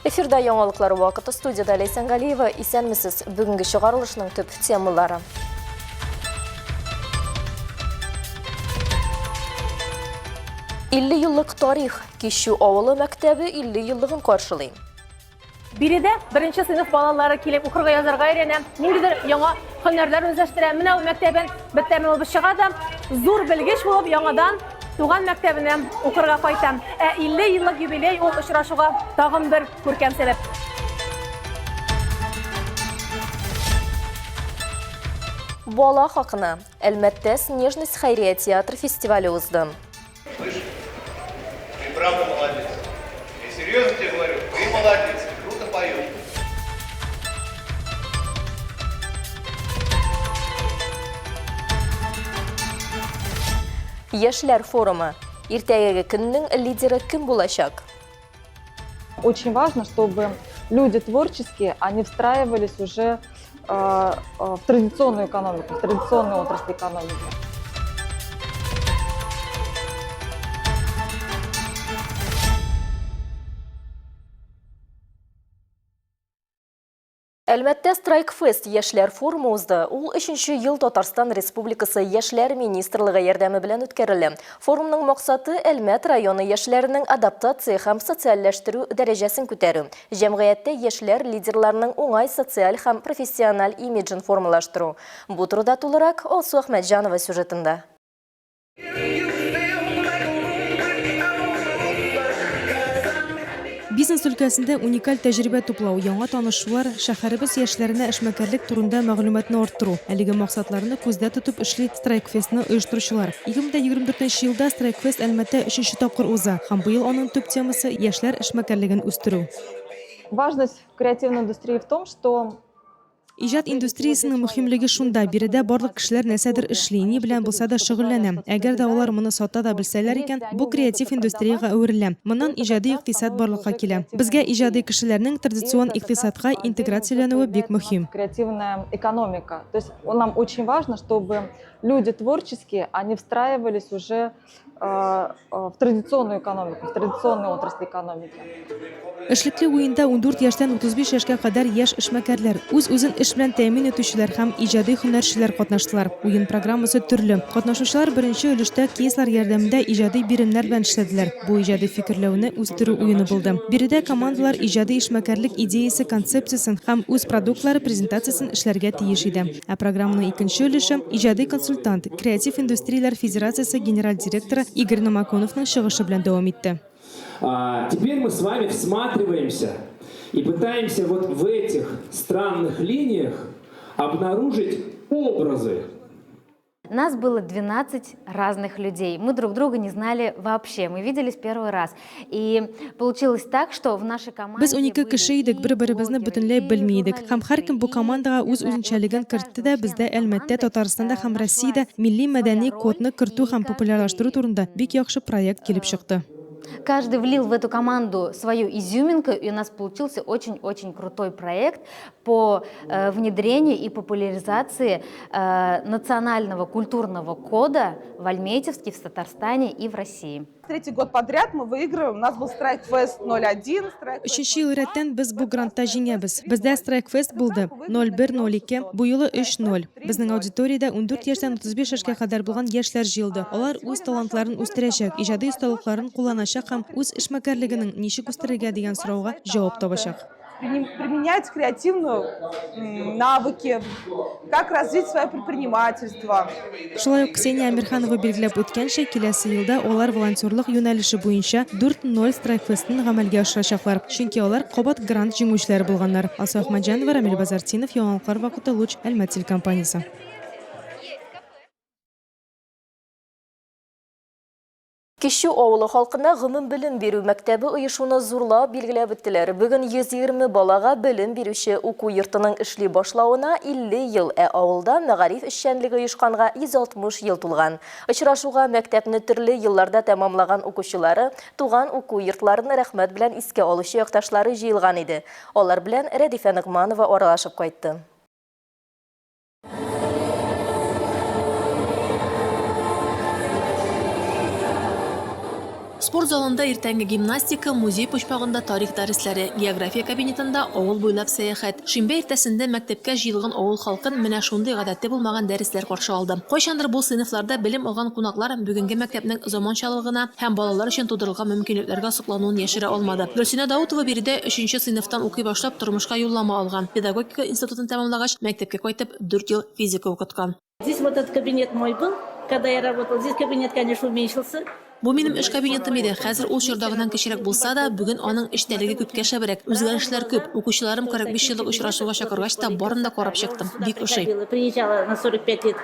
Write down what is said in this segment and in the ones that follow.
Эфирда яңалыклар вакыты студияда Ләйсән Галиева. Исәнмесез. Бүгенге чыгарылышның төп темалары. Илле еллык тарих. Кичү авылы мәктәбе 50 еллыгын каршылый. Биредә беренче сыйныф балалары килеп укырга язарга өйрәнә, ниндидер яңа һөнәрләр үзләштерә. Менә ул мәктәбен бетерә булып чыга да, зур белгеч булып яңадан туган мәктәбенә укырга кайта. Ә 50 еллык юбилей ул очрашуга тагын бер күркәм сәбәп. Бала хакына. Әлмәттә Снежность хәйрия театр фестивале узды. Слышь, ты правда молодец. Я серьезно тебе говорю, ты молодец, ты круто поешь. Яшьләр форумы. Иртәгәге көннең лидеры кем булачак? Очень важно, чтобы люди творческие, они встраивались уже в традиционную экономику, в традиционные отрасли экономики. Әлмәттә Страйкфест яшьләр форумы узды. Ул өченче ел Татарстан Республикасы Яшьләр министрлыгы ярдәме белән үткәрелә. Форумның максаты, Әлмәт районы яшьләренең адаптация һәм социальләштерү дәрәҗәсен күтәрү, җәмгыятьтә яшьләр лидерларының уңай социаль һәм профессиональ имиджын формалаштыру. Бу турыда тулырак Алсу Әхмәтҗанова сюжетында. Бизнес өлкәсендә уникаль тәҗрибә туплау, яңа танышулар, шәһәребез яшьләренә эшмәкәрлек турында мәгълүматны арттыру, әлеге максатларны күздә тотып эшли Страйкфестны оештыручылар. 2024 нче елда Страйкфест Әлмәттә өченче тапкыр уза һәм быел аның төп темасы, яшьләр эшмәкәрлеген үстерү. Важность креативной индустрии в том, что Иҗат индустриясенең мөһимлеге шунда, биредә барлык кешеләр нәрсәдер эшли, ни белән булса да шөгыльләнә. Әгәр дә алар моны сата да белсәләр икән, бу креатив индустриягә әверелә. Моннан иҗади икътисад барлыкка килә. Безгә иҗади кешеләрнең традицион икътисадка интеграцияләнүе бик мөһим. Креативная экономика. То есть нам очень важно, чтобы люди творческие, они встраивались уже в традиционную экономику, в традиционные отрасли экономики. Эшлекле уенда 14 яшьтән 35 яшькә кадәр яшь эшмәкәрләр, үз-үзен эш белән тәэмин итүчеләр һәм иҗади һөнәрчеләр катнаштылар. Уен программасы төрле. Катнашучылар беренче өлештә кейслар ярдәмендә иҗади биремнәр белән эшләделәр. Бу иҗади фикерләүне үстерү уены булды. Биредә командалар иҗади эшмәкәрлек идеясе концепциясен һәм үз продуктлары презентациясен эшләргә тиеш иде. Ә программаның икенче өлеше иҗади консультант, Креатив индустрияләр федерациясе генераль директоры Игорь Номоконовның чыгышы белән дәвам итте. Теперь мы с вами всматриваемся и пытаемся вот в этих странных линиях обнаружить образы. Нас было 12 разных людей. Мы друг друга не знали вообще. Мы виделись первый раз. И получилось так, что в нашей команде Без 12 кеше идек, бер-беребезне бөтенләй белми идек. Һәм һәркем бу командага үз үзенчәлеген кертте дә, бездә Әлмәттә, Татарстанда һәм Россиядә милли мәдәни кодны кертү һәм популярлаштыру турында бик яхшы проект килеп чыкты. Каждый влил в эту команду свою изюминку, и у нас получился очень-очень крутой проект по э, внедрению и популяризации э, национального культурного кода в Альметьевске, в Татарстане и в России. Третий год подряд мы выигрываем. У нас был Страйкфест 01. Өченче ел рәттән без бу грантта җиңәбез. Бездә Страйкфест булды, 01, 02, бу юлы 3-0. Безнең аудиториядә 14 яшьтән 35 яшькә кадәр булган яшьләр җыелды. Алар үз талантларын үстерәчәк, иҗади осталыкларын кулланачак һәм үз эшмәкәрлегенең ничек үстерергә дигән сорауга җавап табачак. Применять креативную навыки, как развить свое предпринимательство. Шулай ук Ксения Әмирханова билгеләп үткәнчә, киләсе елда алар волонтерлык юнәлеше буенча 4.0 страйкфестын гамәлгә ашырачаклар, чөнки алар кабат грант җиңүчеләре булганнар. Алсу Әхмәтҗанова, Рамил Базартдинов, Яңалыклар вакыты, Луч, Әлмәт телекомпаниясе. Кичү авылы халкына гомумбелем бирү мәктәбе оешуны зурлап билгеләп үттеләр. Бүген 120 балага белем бирүче уку йортының эшли башлавына 50 ел, ә авылда мәгариф эшчәнлеге оешканга 160 ел тулган. Очрашуга мәктәпне төрле елларда тәмамлаган укучылары, туган уку йортларын рәхмәт белән искә алучы якташлары җыелган иде. Алар белән Рәдифә Ногманова аралашып кайтты. Спорт залында иртәнге гимнастика, музей почмагында тарих дәресләре, география кабинетында авыл буйлап сәяхәт. Шимбә иртәсендә мәктәпкә җыелган авыл халкын менә шундый гадәти булмаган дәресләр каршы алды. Кайчандыр бу сыйныфларда белем алган кунаклар бүгенге мәктәпнең заманчалыгына һәм балалар өчен тудырылган мөмкинлекләргә соклануын яшерә алмады. Гөлсинә Даутова биредә өченче сыйныфтан укый башлап тормышка юллама алган. Педагогика институтын тәмамлагач, мәктәпкә кайтып, дүрт ел физика укыткан. Здесь вот этот кабинет мой был, когда я работала. Здесь кабинет, конечно, уменьшился. Бу минем эш кабинетым иде. Хәзер ул чордагыдан кечерәк булса да, бүген аның эчтәлеге күпкә шәбрәк. Үзгәрешләр күп. Укучыларым 45 еллык очрашуга чакыргач та, барын да карап чыктым. Бик ошый. Приезжала на 45 лет.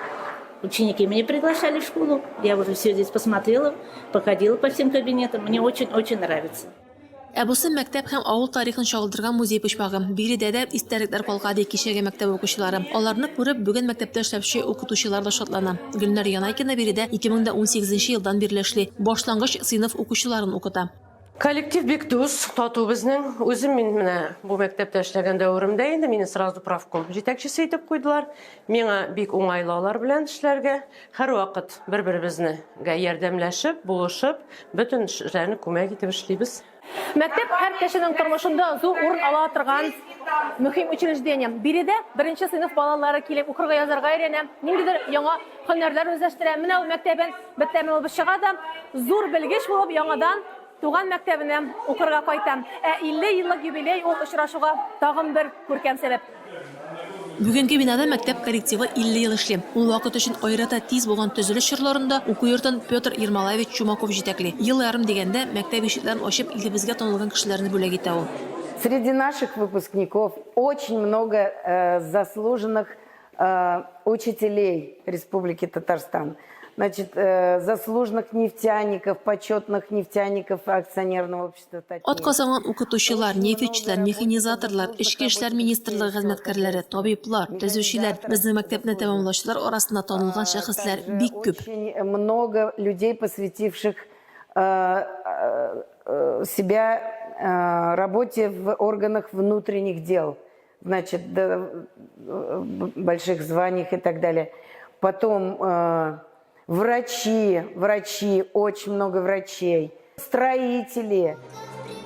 Ученики меня приглашали в школу. Я уже все здесь посмотрела, походила по всем кабинетам. Мне очень-очень нравится. Ә бусы мәктәп һәм авыл тарихын чагылдырган музей почмагы. Биредә дә истәлекләр калка, ди кичәге мәктәп укучылары. Аларны күреп, бүген мәктәптә эшләүче укытучылар да шатлана. Гөлнар Янайкина биредә 2018 нче елдан бирле эшли, башлангыч сыйныф укучыларын укыта. Коллектив бик дус, тату безнең. Үзем мин менә бу мәктәптә эшләгән дәверемдә инде мине сразу профком җитәкчесе итеп куйдылар. Миңа бик уңайлы алар белән эшләргә. Һәрвакыт бер-беребезне гә ярдәмләшеп, булышып, бөтен эшләрне күмәк итеп эшлибез. Мәктәп һәр кешенең тормышында зур урын ала торган мөһим учреждение. Биредә беренче сыйныф балалары килеп укырга язарга өйрәнә, ниндидер яңа һөнәрләр үзләштерә. Менә ул мәктәбен бетереп чыга да, зур белгеч булып яңадан туган мәктәбенә укырга кайта. Ә 50 еллык юбилей ул очрашуга тагын бер күркәм сәбәп. Бүгенге бинада мәктәп коллективы 50 ел эшли. Ул вакыт өчен аерата тиз булган төзелеш чорларында уку йортын Петр Ермолаевич Чумаков җитәкли. Ел ярым дигәндә, мәктәп ишекләрен ачып, илебезгә танылган кешеләрне бүләк итә ул. Среди наших выпускников очень много э, заслуженных э, учителей Республики Татарстан. Значит, э, заслуженных нефтяников, почетных нефтяников акционерного общества «Татнефть». Атказанган укытучылар, нефтьчеләр, механизаторлар, эчке эшләр министрлыгы хезмәткәрләре, табиблар, төзүчеләр, безнең мәктәпне тәмамлаучылар арасында танылган шәхесләр бик күп. Очень много людей, посвятивших э, э, себя работе в органах внутренних дел, значит, до больших званиях и так далее. Потом врачи, врачи, очень много врачей, строители.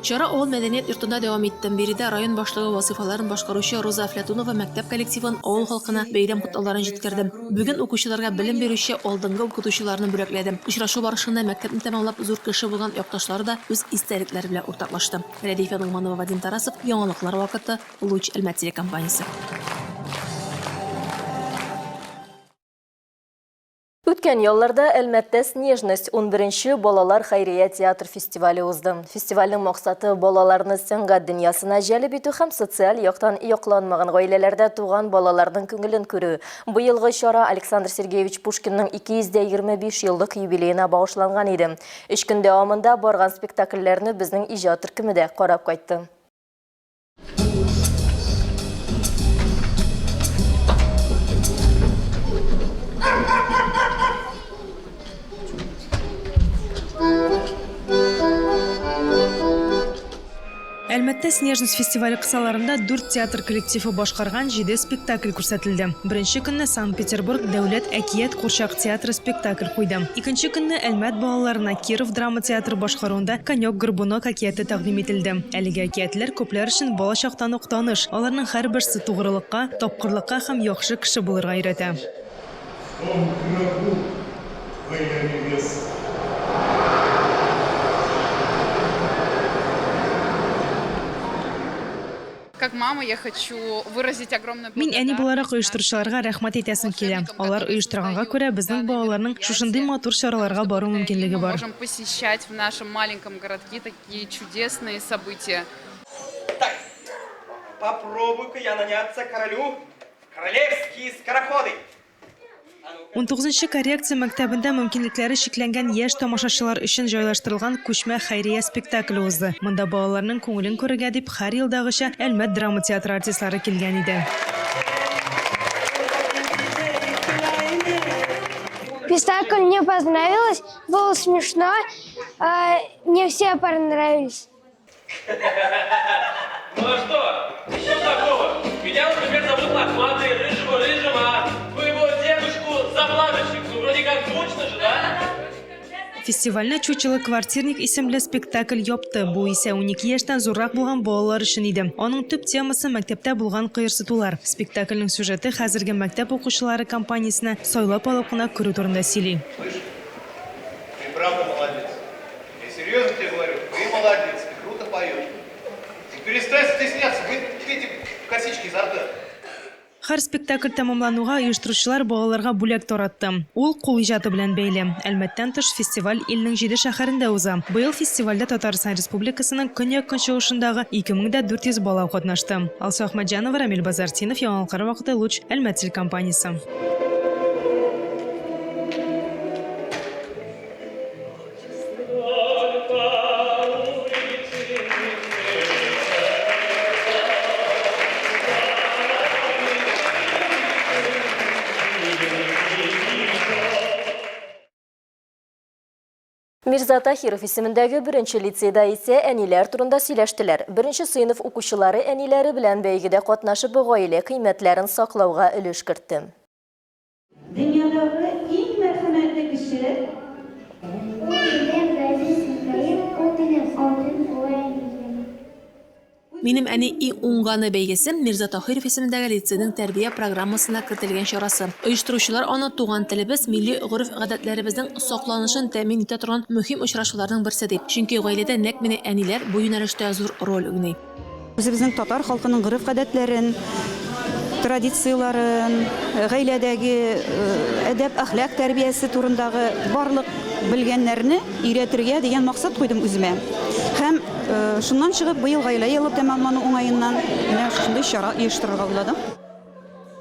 Чара авыл мәдәният йортында дәвам итте. Биредә район башлыгы вазыйфаларын башкаручы Роза Әфләтунова мәктәп коллективын, авыл халкына бәйрәм котлауларын җиткерде. Бүген укучыларга белем бирүче алдынгы укытучыларны бүләкләде. Очрашу барышында мәктәпне тәмамлап зур кеше булган якташлары да үз истәлекләре белән уртаклашты. Рәдифә Ногманова, Вадим Тарасов, Яңалыклар вакыты, Луч Әлмәт телекомпаниясе. Үткән ялларда Әлмәттә Снежность 11нче балалар хәйрия театр фестивале узды. Фестивальнең максаты балаларны сәнгать дөньясына җәлеп итү һәм социаль яктан якланмаган гаиләләрдә туган балаларның күңелен күрү. Быелгы чара Александр Сергеевич Пушкинның 225 еллык юбилеена багышланган иде. Өч көн дәвамында барган спектакльләрне безнең иҗат төркеме дә карап кайтты. Әлмәттә Снежность фестивале кысаларында дүрт театр коллективы башкарган җиде спектакль күрсәтелде. Беренче көнне Санкт-Петербург дәүләт әкият курчак театры спектакль куйды. Икенче көнне Әлмәт балаларына Киров драма театры башкаруында Конек-горбунок әкияте тәкъдим ителде. Әлеге әкиятләр күпләр өчен балачактан ук таныш. Аларның һәрберсе тугрылыкка, тапкырлыкка һәм яхшы кеше булырга өйрәтә. В том гробу твоя невеста. Как мама я хочу выразить огромное Мин әни буларак оештыручыларга рәхмәт әйтәсем килә. Алар оештырганга күрә безнең балаларның шушындый матур чараларга бару мөмкинлеге бар. Можем посещать в нашем маленьком городке такие чудесные события. Так, попробую-ка я наняться королю в королевские скороходы. Унтугызынчы коррекция мәктәбендә мөмкинлекләре чикләнгән яшь тамашачылар өчен җайлаштырылган күчмә хәйрия спектакле узды. Монда балаларның күңелен күрергә дип һәр елдагыча Әлмәт драма театры артистлары килгән иде. Спектакль мне понравилось, было смешно, мне все понравились. Ну а что? Что такого? Меня, например, зовут Лохматый, Рыжего Рыжим, а твоего дедушку Заплаточник. Ну, вроде как звучно же, да? Фестивальне Чучело квартирник исемле спектакль япты. Бу исә 12 яшьтән зуррак булган балалар өчен иде. Аның төп темасы мәктәптә булган кыерсытулар. Спектакльнең сюжеты хәзерге мәктәп укучылары компаниясенә сайлап алып кына керү турында сөйли. Слышь, ты правда молодец. Я серьезно тебе говорю, ты молодец, ты круто поешь. Ты перестань стесняться, вытяни эти косички изо рта. Һәр спектакль тәмамлануга оештыручылар балаларга бүләк таратты. Ул кул иҗаты белән бәйле. Әлмәттән тыш, фестиваль илнең җиде шәһәрендә уза. Быел фестивальдә Татарстан Республикасының көньяк-көнчыгышындагы 2400 бала катнашты. Алсу Әхмәтҗанова, Рамил Базартдинов, Яңалыклар вакыты, Луч, Әлмәт телекомпаниясе. Мирза Таһиров исемендәге беренче лицейда исә әниләр турында сөйләштеләр. Беренче сыйныф укучылары әниләре белән бәйгедә катнашып, гаилә кыйммәтләрен саклауга өлеш кертте. Дөньядагы иң мәрхәмәтле кеше? Ул минем газиз әнкәем, ул минем алтын куллы әнием. Минем әни иң уңганы бәйгесе Мирза Таһиров исемендәге лицейның тәрбия программасына кертелгән чарасы. Оештыручылар аны туган телебез, милли гореф-гадәтләребезнең сакланышын тәэмин итә торган мөһим очрашуларның берсе ди. Чөнки гаиләдә нәкъ менә әниләр бу юнәлештә зур роль уйный. Үзебезнең татар халкының гореф-гадәтләрен, традицияләрен, гаиләдәге әдәп-әхлак тәрбиясе турындагы барлык белгәннәрне өйрәтергә дигән максат куйдым үземә. Һәм шуннан чыгып, быел Гаилә елы тәмамлану уңаеннан менә шушындый чара оештырырга уйладым.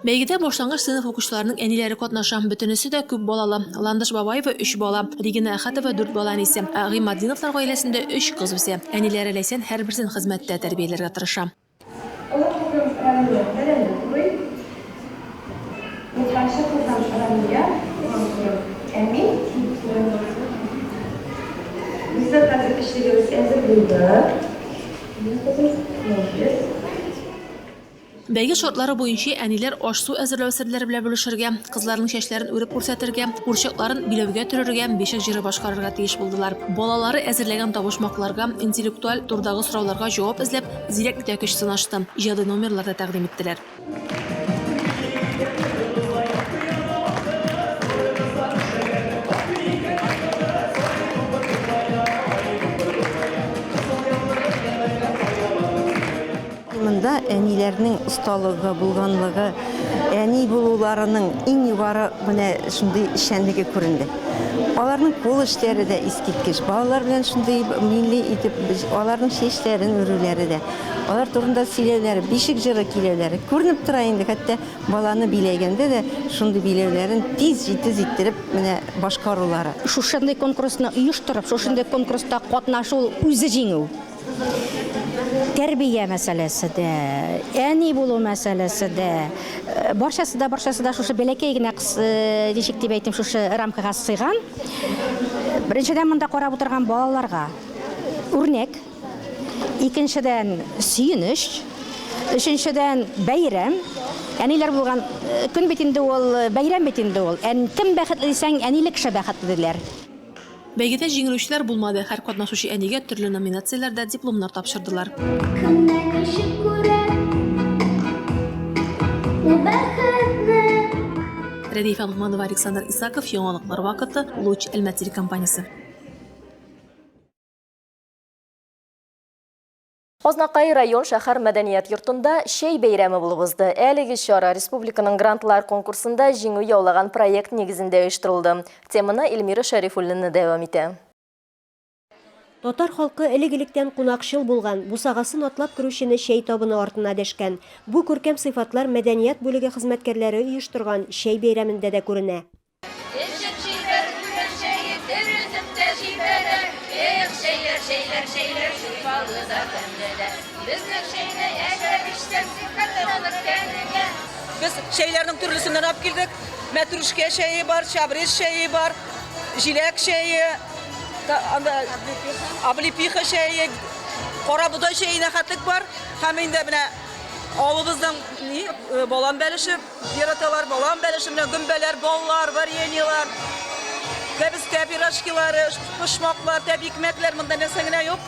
Бәйгедә башлангыч сыйныф укучыларының әниләре катнаша. Бөтенесе дә күп балалы. Ландыш Бабаева, өч бала, Регина Әхәтова дүрт бала әнисе. Ә Гыйматдиновлар гаиләсендә өч кыз үсә. Әниләре Ләйсән һәрберсен хезмәттә тәрбияләргә тырыша. Олы кызым Рамилә бәрәңге турый. Уртанчы кызым Рамия, туган кызым, ә мин ит турыйм. Безнең хәзер эчлегебез әзер булды. Менә кызым, молодец. Бәйге шартлары буенча әниләр аш-су әзерләү серләре белән бүлешергә, кызларының чәчләрен үреп күрсәтергә, курчакларын биләүгә төрергә, бишек җыры башкарырга тиеш булдылар. Балалары әзерләгән табышмакларга, интеллектуаль турдагы сорауларга җавап эзләп, зирәклектә көч сынашты, иҗади номерлар да тәкъдим иттеләр. Монда әниләрнең осталыгы, булганлыгы, әни булуларының иң югары менә шундый эшчәнлеге күренде. Аларның кул эшләре дә искиткеч. Балалар белән шундый милли итеп аларның чәчләрен үрүләре дә, алар турында сөйләүләре, бишек җыры көйләүләре күренеп тора инде, хәтта баланы биләгәндә дә шундый биләүләрен тиз, җитез иттереп менә башкарулары. Шушындый конкурсны оештырып, шушындый конкурста катнашу ул үзе җиңү. Тәрбия мәсьәләсе дә, әни булу мәсьәләсе дә, э, барчасы да, барчасы да шушы бәләкәй генә, э, ничек дип әйтим, шушы рамкага сыйган. Беренчедән, монда карап утырган балаларга үрнәк, икенчедән, сөенеч, өченчедән, бәйрәм. Әниләр булган э, көн бит инде ул, бәйрәм бит инде ул. Ән кем бәхетле дисәң, әниле кеше бәхетле диләр. Бәйгедә җиңелүчеләр булмады, һәр катнашучы әнигә төрле номинацияләрдә дипломнар тапшырдылар. Кемнәр ничек күрә ул бәхетне? Рәдифә Локманова, Александр Исаков, Яңалыклар вакыты, Луч, Әлмәт телекомпаниясе. Азнакай район шәһәр мәдәният йортында чәй бәйрәме булып узды. Әлеге чара республиканың грантлар конкурсында җиңү яулаган проект нигезендә оештырылды. Теманы Эльмира Шәрифуллина дәвам итә. Татар халкы элек-электән кунакчыл булган, бусагасын атлап керүчене чәй табыны артына дәшкән. Бу күркәм сыйфатлар мәдәният бүлеге хезмәткәрләре оештырган чәй бәйрәмендә дә күренә. Эчеп җибәр, үлән чәе, терелтеп тә җибәрә. Эх, чәйләр, чәйләр, чәйләр, шифалы да, тәмле дә. Безнең чәйне әгәр эчсәң, сихәт алыр тәнеңә. Без чәйләрнең төрлесеннән алып килдек. Мәтрүшкә чәе бар, чабрец чәе бар, җиләк чәе, облепиха чәе, карабодай чәенә хәтлек бар. Һәм инде менә авылыбызның ни, балан бәлеше. Яраталар балан бәлеше, менә гөмбәләр, баллар, вареньелар. Кәбестә пирожкилары, почмаклар, тәбикмәкләр, монда нәрсә генә юк.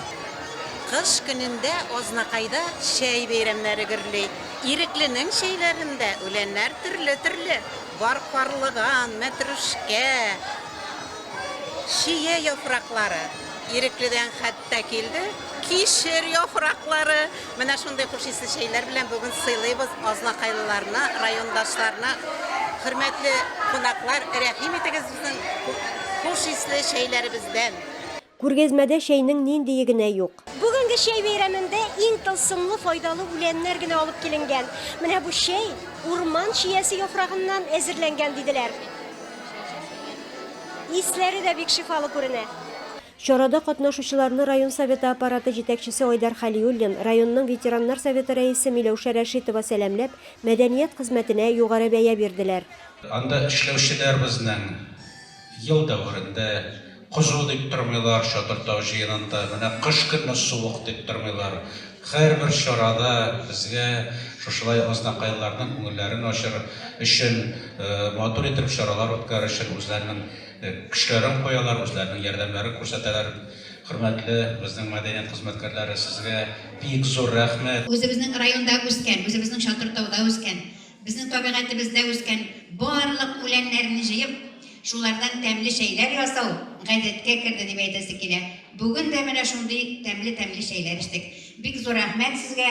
Кыш көнендә Азнакайда чәй бәйрәмнәре гөрли. Ирекленең чәйләрендә үләннәр төрле-төрле. Бар карлыган, мәтрүшкә, чия яфраклары. Ирекледән хәтта килде кишер яфраклары. Менә шундый хуш исле чәйләр белән бүген сыйлыйбыз азнакайлыларны, райондашларны. Хөрмәтле кунаклар, рәхим итегез безнең хуш исле чәйләребездән. Күргәзмәдә чәйнең ниндие генә юк. Бүгенге чәй бәйрәмендә иң тылсымлы, файдалы үләннәр генә алып киленгән. Менә бу чәй урман чиясе яфрагыннан әзерләнгән, диделәр. Исләре дә бик шифалы күренә. Чарада катнашучыларны район Советы аппараты җитәкчесе Айдар Хәлиуллин, районның ветераннар советы рәисе Миләүшә Рәшитова сәламләп, мәдәният хезмәтенә югары бәя бирделәр. Анда эшләүчеләр безнең ел дәверендә кызу дип тормыйлар, Чатыр-Тау җыенында, менә кыш көне суык дип тормыйлар. Һәрбер чарада безгә шушылай азнакайлыларның күңелләрен ачыр өчен, матур итеп чаралар үткәрер өчен үзләренең көчләрен куялар, үзләренең ярдәмнәрен күрсәтәләр. Хөрмәтле безнең мәдәният хезмәткәрләре, сезгә бик зур рәхмәт! Үзебезнең районда үскән, үзебезнең Чатыр-Тауда үскән, безнең табигатебездә үскән барлык үләннәрне җыеп, шулардан тәмле чәйләр ясау гадәткә керде дип әйтәсе килә. Бүген дә менә шундый тәмле-тәмле чәйләр эчтек. Бик зур рәхмәт сезгә!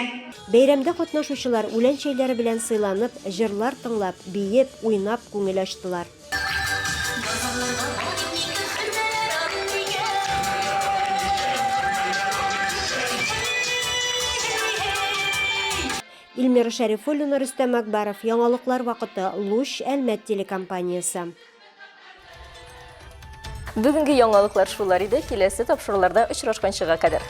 Бәйрәмдә катнашучылар үлән чәйләре белән сыйланып, җырлар тыңлап, биеп, уйнап күңел ачтылар. Илмира Шәрифуллина, Рөстәм Акбаров, Яңалыклар вакыты, Луч, Әлмәт телекомпаниясе. Бүгенге яңалыклар шулар иде. Киләсе тапшыруларда очрашканчыга кадәр.